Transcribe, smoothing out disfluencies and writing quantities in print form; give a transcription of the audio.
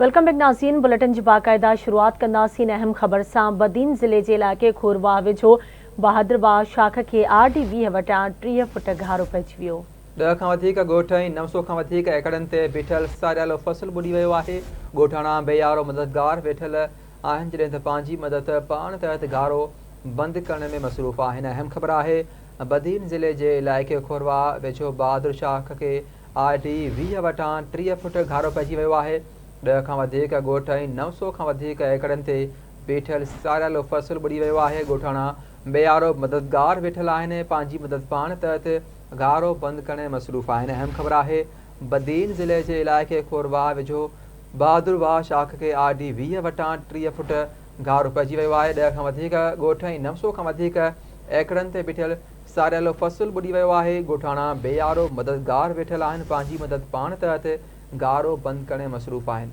Welcome back ناظرين bulletin جي باقاعده شروعات ڪنداسين اهم خبر سان بدين ضلعي جي علائقي کورواهه ويجهو بهادر واهه شاخ کي آر ڊي 20 وٽان 30 فٽ گهارو پئجي ويو. 10 کان وڌيڪ ڳوٺ ۽ 900 کان وڌيڪ ايڪڙن تي بيٺل ساريالو فصل ٻڏي ويو آهي، ڳوٺاڻا بي يارو مددگار ويٺل آهن جڏهن ته پنهنجي مدد پاڻ تحت گهارو بند ڪرڻ ۾ مصروف آهن اهم خبر آهي بدين ضلعي جي علائقي کورواهه ويجهو بهادر شاخ کي I D 20 وٽان 30 فٽ گهارو پئجي ويو آهي، 10 کان وڌيڪ ڳوٺ ۽ 900 کان وڌيڪ ايڪڙن تي بيٺل ساريالو فصل ٻڏي ويو آهي، ڳوٺاڻا بي يارو مددگار ويٺل آهن ۽ پنهنجي مدد پاڻ تحت گهارو بند ڪرڻ ۾ مصروف آهن، اهم خبر آهي بدين ضلعي جي علائقي کورواهه ويجهو بهادر واهه شاخ کي I D 20 وٽان 30 فٽ گهارو پئجي ويو آهي، 10 کان وڌيڪ ڳوٺ ۽ 900 کان وڌيڪ ايڪڙن تي بيٺل ساريلو فصل ٻڏي ويو آهي، ڳوٺاڻا بي يارو مددگار ويٺل آهن، پنهنجي مدد پاڻ تحت گارو بند ڪرڻ ۾ مصروف آهن.